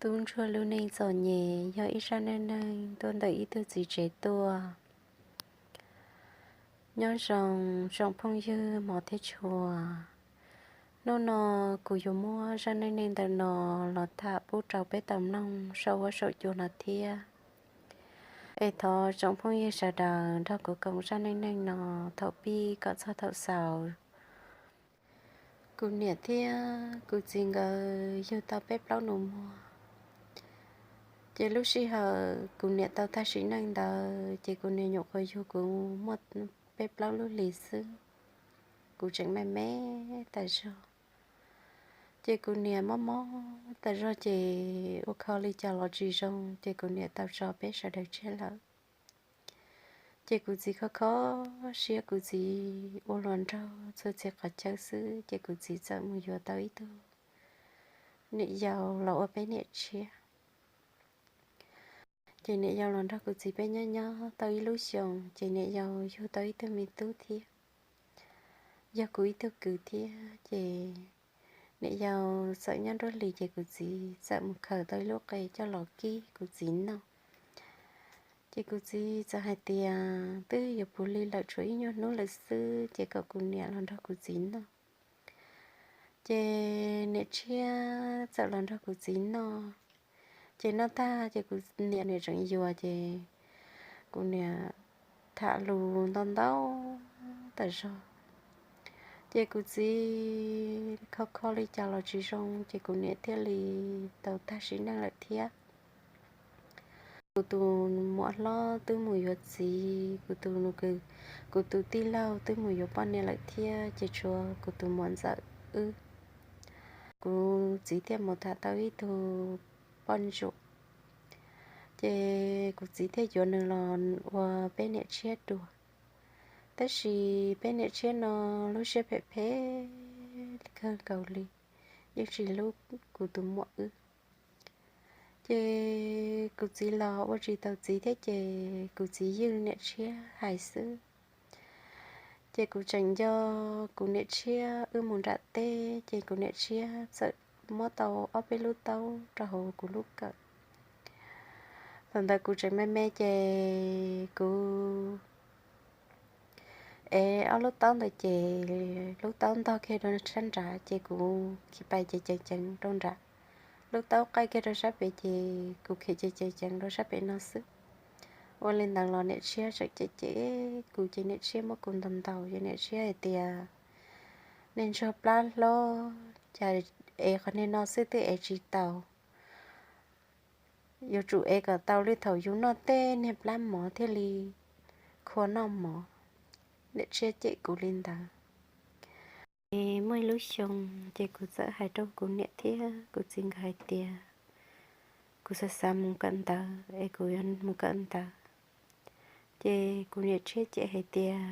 Tub ntsuag lub neej txom nyem yog ib zaj neej neeg tuaj ntawm ib tug txiv tsev tuaj. Nyob zoo tsoom phooj ywg hmov thiab tshua. Hnub no kuv yuav muab zaj neej neeg ntawm no los tham pub rau peb tau mloog saum huab saum cua no thiab. Es thov tsoom phooj ywg sawv daws nrog kuv koom zaj neej neeg no thaum pib kom txog thaum xaus. Kuv niam thiab kuv txiv nkawd yug tau peb plaub nus muag. Ces lub sij hawm kuv niam tau tag sim neej ntawd ces kuv niam nyuam qhuav yug kuv muaj peb plaub lub hlis xwb. Kuv tseem me me tas zog. Ces kuv niam mob mob tas zog ces ua kho li cas los tsis zoo ces kuv niam tau tso peb sawv daws tseg lawm. Ces kuv txiv kho kho siab, kuv txiv ua hluas nraug txhua txhia qhov chaw xwb ces kuv txiv txawm mus yuav tau ib tug niam yau los ua peb niam tshiab. Ces niam yau los nrog kuv txiv peb nyob nyob tau ib lub xyoos ces niam yau yug tau ib tug me tub thiab, yog kuv ib tug kwv thiab. Ces niam yau txawm nyob nruab hlis ces kuv txiv txawm mus khaws tau ib lub qe coj los kib kuv txiv noj. Ces kuv txiv txawm hais tias twb yuav puv hli lawm, tshuav ib nyuag hnub lawm xwb ces kom kuv niam los nrog kuv txiv noj. Ces niam tshiab txawm los nrog kuv txiv noj. Ces noj tag ces kuv niam niam tseem yuav ces kuv niam tham lus ntau ntau tas zog. Ces kuv txiv kho kho li cas los tsis zoo ces kuv niam thiaj li tau tag sim neej lawm thiab. Kuv tus muam hlob twb mus yuav txiv, kuv tus, kuv tus tij laug twb mus yuav poj niam lawm thiab ces tshuav kuv tus muam ntxawm wb. Kuv txiv thiaj mus tham tau ib tug poj ntsuam, ces kuv txiv thiaj yuav nws los ua peb niam tshiab dua. Tab sis peb niam tshiab no lub siab phem phem kawg nkaus li, yeej tsis hlub kuv tus muam wb. Ces kuv txiv los ua tsis tau txiv thiab ces kuv txiv ywj niam tshiab hais xwb. Ces kuv tseem nco kuv niam tshiab wb mus nram teb ces kuv niam tshiab txawm muab tau ob peb lub taub rau hauv kuv lub kawm. Thaum ntawd kuv tseem me me ces kuv ev ob lub taub ntawd ces lub taub ntog kiag rau sab nrad ces kuv khiav pais ces ceev ceev rau nrad. Lub taub qaij kiag rau sab pem ces kuv khiav ces ceev ceev rau sab pem no xwb. Ua li ntawd los niam tshiab tseem cem cem kuv ces niam tshiab muab kuv ntaus ntaus ces niam tshiab hais tias, nej ntsuag plab hlob, cas ev qhov niag no xwb twb ev tsis tau. Yuav tsum ev kom tau li thaum yus noj tej niag plab mov thiaj li khua noj mov. Niam tshiab cem kuv li ntawd. Ces muaj ib lub xyoo ces kuv txawm hais rau kuv niam thiab kuv txiv nkawd hais tias kuv xav xav mus kawm ntawv es kuv yuav mus kawm ntawv. Ces kuv niam tshiab cem hais tias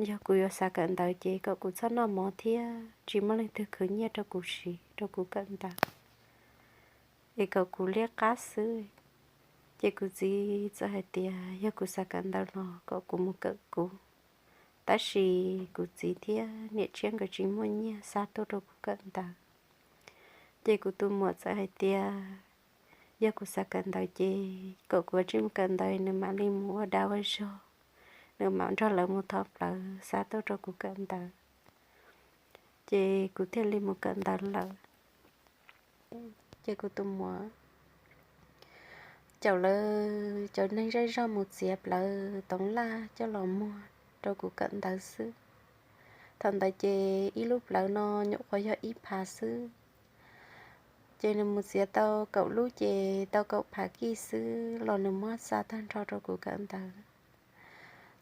yog kuv yuav xav kawm ntawv ces kom kuv txhob noj mov thiab tsis muaj leej twg khwv nyiaj rau kuv siv rau kuv kawm ntawv, es kom kuv liab qab xwb. Ces kuv txiv txawm hais tias yog kuv xav kawm ntawv los kom kuv mus kawm kuv, tab sis kuv txiv thiab niam tshiab nkawd tsis muaj nyiaj xa tuaj rau kuv kawm ntawv. Ces kuv tus muam txawm hais tias yog kuv xav kawm ntawv ces kom kuv ua tsij mus kawm ntawv, nws mam li mus ua dag ua zog, nws mam nrog lawv mus thov plawv xa tuaj rau kuv kawm ntawv. Ces kuv thiaj li mus kawm ntawv lawm. Ces kuv tus muam caum lawv cov neeg zej zog mus txiav plawv toov laj coj los muag rau kuv kawm ntawv xwb. Thaum ntawd ces ib lub plawv no nyuam qhuav yog ib phav xwb. Ces nws mus txiav tau kaum lub ces tau kaum phav kij xwb los nws muab xa tag nrho rau kuv kawm ntawv.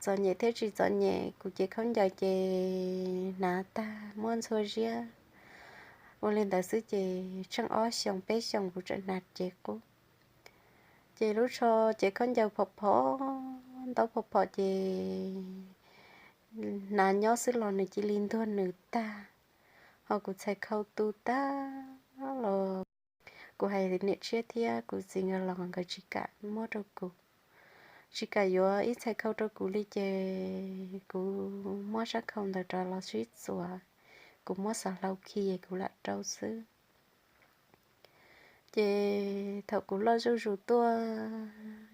Txom nyem thiab tsis txom nyem, kuv cev khaub ncaws ces hnav tag muab ntxhua ziab. Ua li ntawd xwb ces tsheej ob xyoos peb xyoos kuv tseem hnav cev qub. Ces lub tsho cev khaub ncaws phom phom, ntaub phom phom ces hnav nyob xwb los nws cia li ntuag nws tag, ho kuv txhais khau tu tag los kuv hais niam tshiab thiab kuv txiv nkawd los nkawd tsis kam muab rau kuv, tsis kam yuav ib txhais khau rau kuv li ces kuv muab sab khau ntawd rov los sib txuas, kuv muab xov hlau khi kuv lam rau xwb. Ces thaum kuv loj zuj zus tuaj,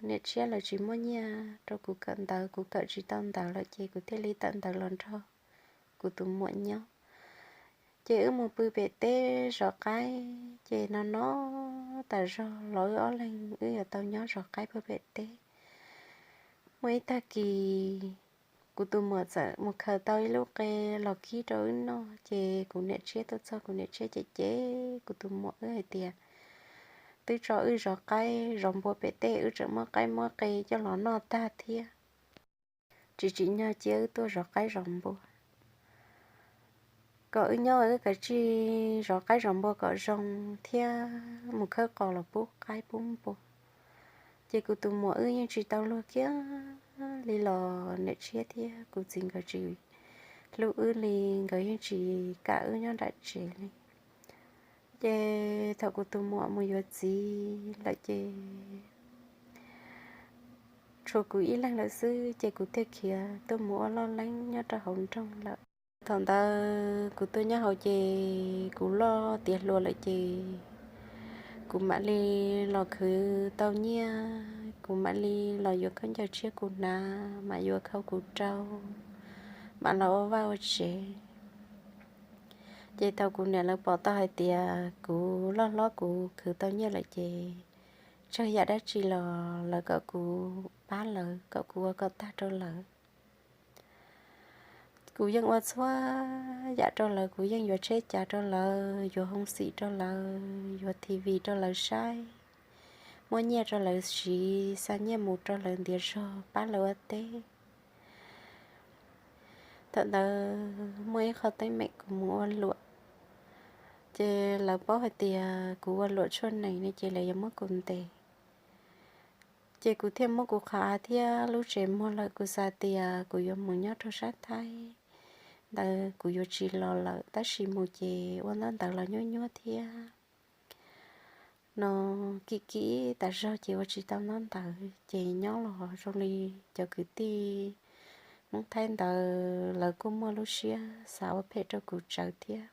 niam tshiab lawv tsis muaj nyiaj rau kuv kawm ntawv, kuv kawm tsis tau ntawv lawm ces kuv thiaj li tawm ntawv los nrog kuv tus muam nyob. Ces wb mus pw pem teb zov qaib, ces no no tas zog los wb ob leeg wb yuav tau nyob zov qaib pw pem teb. Muaj ib tag kis kuv tus muam txawm mus khaws tau ib lub qe los kib rau wb noj, ces kuv niam tshiab tuaj txog, kuv niam tshiab cem cem kuv tus muam wb hais tias, twb tso wb zov qaib zov npua pem teb, wb tseem muab qaib muab qe coj los noj tag thiab, tsis tsim nyog cia wb tuaj zov qaib zov npua, kom wb nyob wb kav tsij zov qaib zov npua kom zoo thiab mus khawb qos los pub qaib pub npua. Ces kuv tus muam wb yeej tsis tau luag kiag li los niam tshiab thiab kuv txiv nkawd tsis hlub wb li, nkawd yeej tsis kam wb nyob nram tsev li. Ces thaum kuv tus muam mus yuav txiv lawm ces tshuav kuv ib leeg lawm xwb, ces kuv thiaj khiav tuaj mus ua loj leeb nyob rau hauv nroog lawm. Thaum ntawd kuv tuaj nyob hauv ces kuv loj tiav hluas lawm ces kuv mam li los khwv tau nyiaj, kuv mam li los yuav khaub ncaws tshiab kuv hnav, mam yuav khau kuv rau, mam los ua vaj ua tsev. Ces thaum kuv niam lawv pom tau hais tias kuv loj hlob kuv khwv tau nyiaj lawm ces tsawg yam dab tsi los lawv kom kuv pab lawv, kom kuv ua kom tag rau lawv. Kuv yeej ua txhua yam rau lawv, kuv yeej yuav tsheb cav rau lawv, yuav hoo xim rau lawv, yuav T V rau lawv saib, muab nyiaj rau lawv siv, xa nyiaj mus rau lawv ntiav zog, pab lawv ua teb. Thaum ntawd muaj ib qho teeb meem kuv mus ua luam, ces lawv paub hais tias kuv ua luam tshuaj nees ne ces lawv yuav muab kuv ntes. Ces kuv thiaj muab kuv qhov av thiab lub tsev muag lawm, kuv xav tias kuv yuav mus nyob rau sab Thaib ntawd kuv yuav tsis los lawm, tab sis mus ces ua ntaub ntawv los nyuaj nyuaj thiab no, kim kim tas zog ces ua tsis tau ntaub ntawv, ces nyob los zoo li cov kwv tij Hmoob Thaib ntawd lawv kuj muaj lub siab xav ua phem rau kuv tsawv thiab.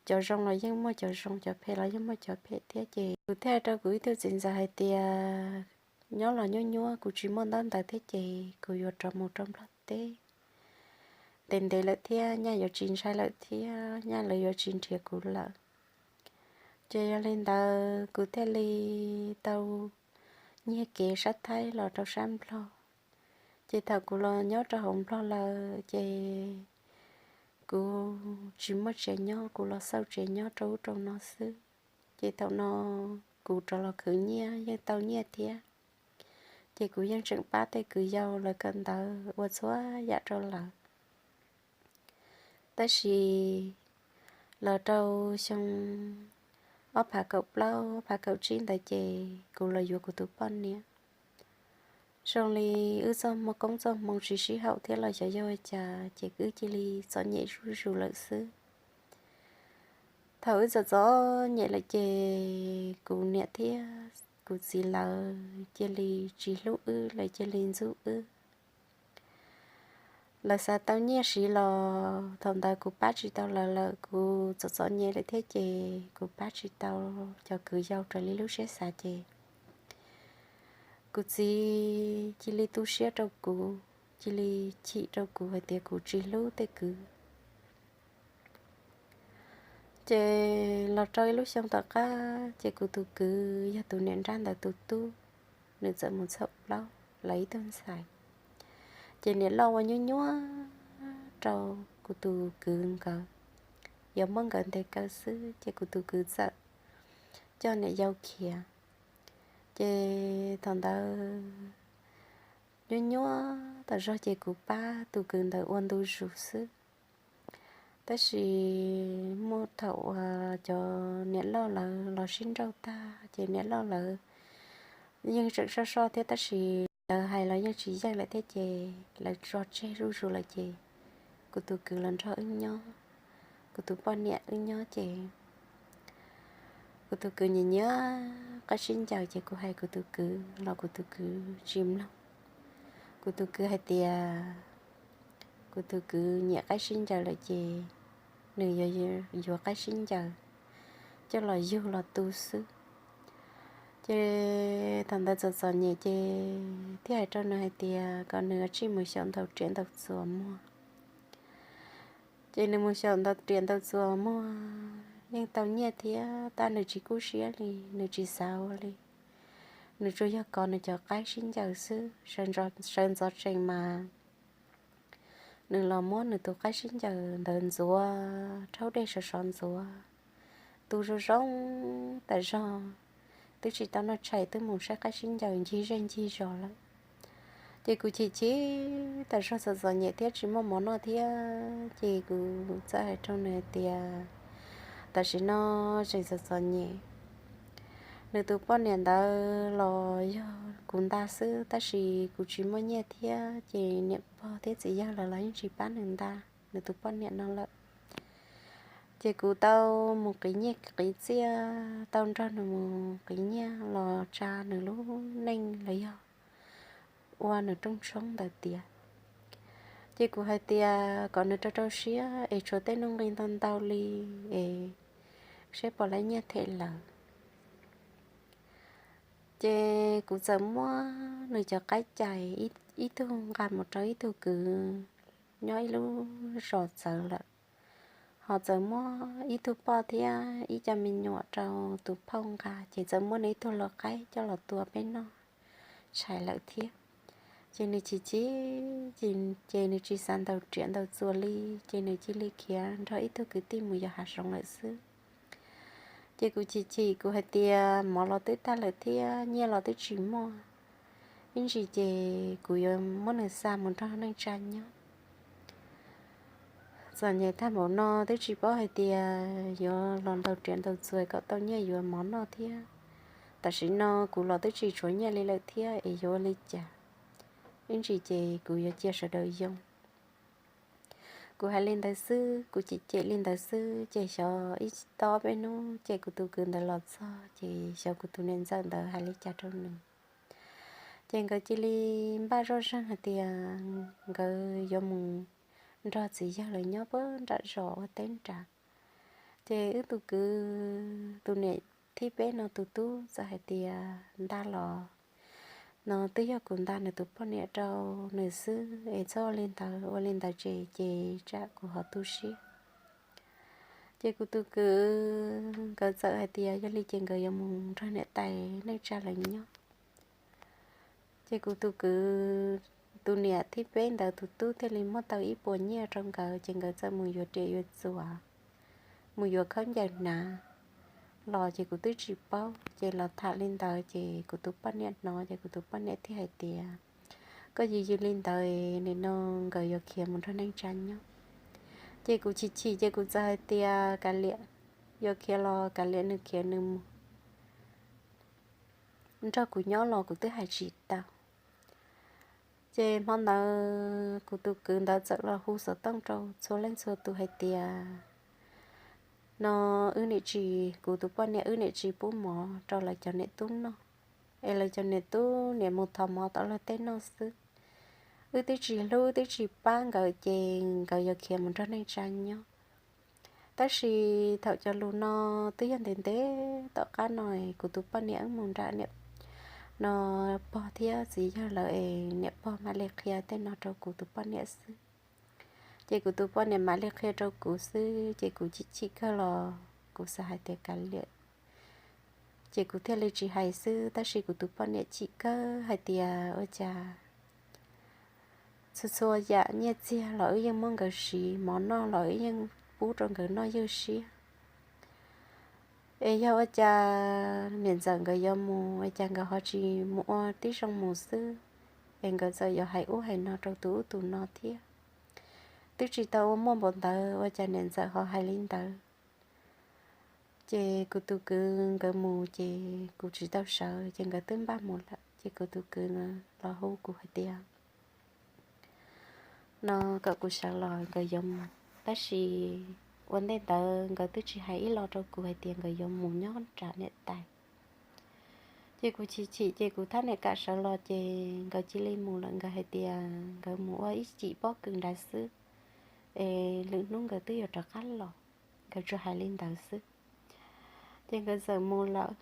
Cov zoo los yeej muaj cov zoo, cov phem los yeej muaj cov phem thiab, ces kuv thiaj rau kuv ib tug txiv ntxawm hais tias nyob los nyuaj nyuaj, kuv tsis muaj ntaub ntawv thiab ces kuv yuav rov mus rau Nplog teb. Ntev ntev lawm thiab nyaj yuav tsis ntshai lawm thiab nyaj lawv yuav tsis nrhiav kuv lawm. Ces yog li ntawd kuv thiaj li tau nyiag kev sab Thaib los rau sab Nplog. Ces thaum kuv los nyob rau hauv Nplog lawm ces kuv tsis muaj tsev nyob, kuv los xauj tsev nyob rau ub rau no xwb. Ces thaum no kuv rov los khwv nyiaj yeej tau nyiaj thiab, ces kuv yeej tseem pab tej kwv yau lawv kawm ntawv ua txhua yam rau lawv. Tab sis los rau xyoo ob phav kaum plaub ob phav kaum tsib ntawd ces kuv los yuav kuv tus poj niam. Zoo li wb txoj hmoo koob txoj hmoo tsis sib haum thiab los xyov yog ua cas ces wb cia li txom nyem zuj zus lawm xwb. Thaum wb txom txom nyem lawm ces kuv niam thiab kuv txiv lawv cia li tsis hlub wb, lawv cia li ntxub wb. Lawv xav tau nyiaj siv los thaum ntawd kuv pab tsis tau lawv lawm, kuv txom txom nyem lawm thiab ces kuv pab tsis tau cov kwv yau raws li lub siab xav ces kuv txiv cia li tu siab rau kuv, cia li chim rau kuv hais tias kuv tsis hlub tej kwv. Ces los rau ib lub xyoo tom qab ces kuv tus kwv yog tus niam nrab ntawd tus tub, nws txawm mus txhaum plaub lawv ib tug ntxhais. Ces niam loj ua nyuaj nyuaj rau kuv tus kwv nkawd, yuav muab nkawd ntes kaw xwb ces kuv tus kwv txawm coj niam yau khiav. Ces thaum ntawd nyuaj nyuaj tas zog ces kuv pab tus kwv ntawd ua ntu zus xwb. Tab sis muaj thaum uas cov niam loj lawv los sib nrauj tag ces niam loj lawv yeej tseem soj soj thiab tab sis lawv hais los yeej tsis yeej lawm thiab ces lawv tso tseg zuj zus lawm ces kuv tus kwv los nrog wb nyob, kuv tus poj niam wb nyob ces kuv tus kwv nyiam nyiam qaib sib ncaws ces kuv hais kuv tus kwv los kuv tus kwv tsis mloog. Kuv tus kwv hais tias kuv tus kwv nyiam qaib sib ncaws lawm ces nws yuav qaib sib ncaws coj los yug los tu xwb. Ces thaum ntawd txom txom nyem ces thiaj hais rau nws hais tias kom nws tsij mus xyaum ntaus riam ntaus txuas muag. Ces nws mus xyaum ntaus riam ntaus txuas muag yeej tau nyiaj thiab tab nws tsis kub siab li, nws tsis xav ua li. Nws tsuas yog kov nws cov qaib sib ncaws xwb, sawv ntxov tsees mas nws los muab nws tus qaib sib ncaws ntawd ntxuav rhaub dej sov sov ntxuav tu zoo zoo tas zog, twb tsis tau noj tshais twb mus saib qaib sib ncaws ncig zej ncig zos lawm. Ces kuv chim chim tas zog, txom txom nyem thiab tsis muaj mov noj thiab ces kuv txawm hais rau nws hais tias tam sim no tseem txom txom nyem, nws tus poj niam ntawd los yog kuv nta xwb tab sis kuv tsis muaj nyiaj thiab ces niam pog thiab txiv yawg lawv los yeej tsis pab nws nta nws tus poj niam no lawm. Ces kuv tau mus qiv nyiaj qiv txiaj, tau nrog nws mus qiv nyiaj los tsa nws lub neej los yog ua nws rooj tshoob ntawd tiav. Ces kuv hais tias kom nws rau rau siab es tshuav tej nuj nqi ntau ntau li es seb puas laib nyiaj them lawm. Ces kuv txawm muab nws cov qaib cais ib tug nqa mus rau ib tug kwv nyob ib lub zos txawv lawm, ho txawm muab ib tug poj thiab ib co me nyuam rau tus phauj nqa, ces txawm muab nws ib tug lau qaib coj los tua peb noj tshais lawm thiab. Ces nws chim chim, ces nws tsis xav ntaus riam ntaus txuas li, ces nws cia li khiav nrog ib tug kwv tij mus yos hav zoov lawm xwb. Ces kuv chim chim, kuv hais tias mov los twb tag lawm thiab nyiaj los twb tsis muaj, ib ntsis ces kuv yuav muab nws xa mus nrog neej tsa nyob. Txom nyem tag npaum no twb tsis paub hais tias yuav los ntaus riam ntaus txuas kom tau nyiaj yuav mov noj thiab. Tam sim no kuv los twb tsis tshuav nyiaj li lawm thiab es yuav ua li cas? Ib ntsis ces kuv yuav cia sawv daws yoo. Kuv hais li ntawd xwb, kuv cem cem li ntawd xwb ces xyov ib tob peb hnub ces kuv tus kwv ntawd los txog ces xyov kuv tus niam ntxawm ntawd hais li cas rau nws. Ces nkawd cia li npaj zoj zeeg hais tias nkawd yuav mus nrog txiv yawg lawv nyob puag nram zos ua teb nram. Ces wb tus kwv tus niam thib peb no tus tub txawm hais tias nta los no twb yog kuv nta nws tus poj niam rau nws xwb es txhob ua li ntawd, ua li ntawd ces, ces tsam kuv ho tu siab. Ces kuv tus kwv nkawd txawm hais tias yog li ces nkawd yuav mus nrog niam tais neej tsa lawv nyob. Ces kuv tus kwv tus niam thib peb ntawd tus tub thiaj li muab tau ib puas nyiaj rau nkawd ces nkawd txawm mus yuav riam yuav txuas, mus yuav khaub ncaws hnav los ces kuv twb tsis paub. Ces los tham li ntawd ces kuv tus poj niam hnov ces kuv tus poj niam thiaj hais tias koj yws yws li ntawd, nim no nkawd yuav khiav mus nrog neej tsa nyob. Ces kuv chim chim ces kuv txawm hais tias kav liam, yuav khiav los kav liam nws khiav nws mus, nrog kuv nyob los kuv twb hais tsis tau. Ces hmo ntawd kuv tus kwv ntawd txawm los hu xov tooj rau txhua leej txhua tus hais tias no wb niam tsis, kuv tus poj niam wb niam tsis pub mov rau lawv cov niam tub noj, es lawv cov niam tub niam mus thov mov tom lawv tej noj xwb. Wb twb tsis hlub twb tsis pab nkawd ces nkawd yuav khiav mus nrog neej tsa nyob. Tab sis thaum cov lus no twb yog ntev ntev tom qab no, kuv tus poj niam wb mus nram niam no pog thiab txiv yawg lawv es niam pog mam li qhia tej no rau kuv tus poj niam xwb. Ces kuv tus poj niam mam li qhia rau kuv xwb ces kuv chim chim kawg los kuv xav hais tias kav liam, ces kuv thiaj li tsis hais xwb. Tab sis kuv tus poj niam chim kawg hais tias ua cas txhua txhua yam nyiaj txiag los wb yeej muab nkawd siv, mov noj los wb yeej pub rau nkawd noj ywj siab. Es yog ua cas niam ntxawm nkawd yuav mus es cas nkawd ho tsis mus ua tib zoo mus xwb, es nkawd txawm yuav hais ub hais no rau tus ub tus no thiab. Twb tsis tau ua muaj npaum ntawd ua cas niam ntxawm ho hais li ntawd. Ces kuv tus kwv nkawd mus ces kuv tsis tau sawv ces nkawd twb npaj mus lawm ces kuv tus kwv los hu kuv hais tias no kom kuv sawv los nkawd yuav mus, tab sis ua ntej ntawd nkawd twb tsis hais ib los rau kuv hais tias nkawd yuav mus nyob nram niam tais. Ces kuv chim chim ces kuv thab niam kam sawv los ces nkawd cia li mus lawm. Nkawd hais tias nkawd mus ua ib cim pob kws nrad xwb, es lwm hnub nkawd twb yuav rov qab los. Nkawd tsuas hais li ntawd xwb ces nkawd txawm mus lawm.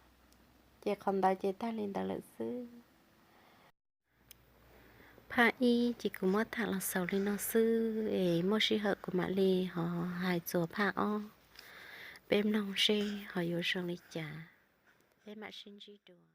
Ces qhov ntawd ces tag li ntawd lawm xwb. Phaj ib ces kuv muab tham los xaus li no xwb es muaj sij hawm kuv mam li ho hais txuas phaj ob, peb mloog seb ho yuav zoo li cas. Peb mam sib ntsib dua.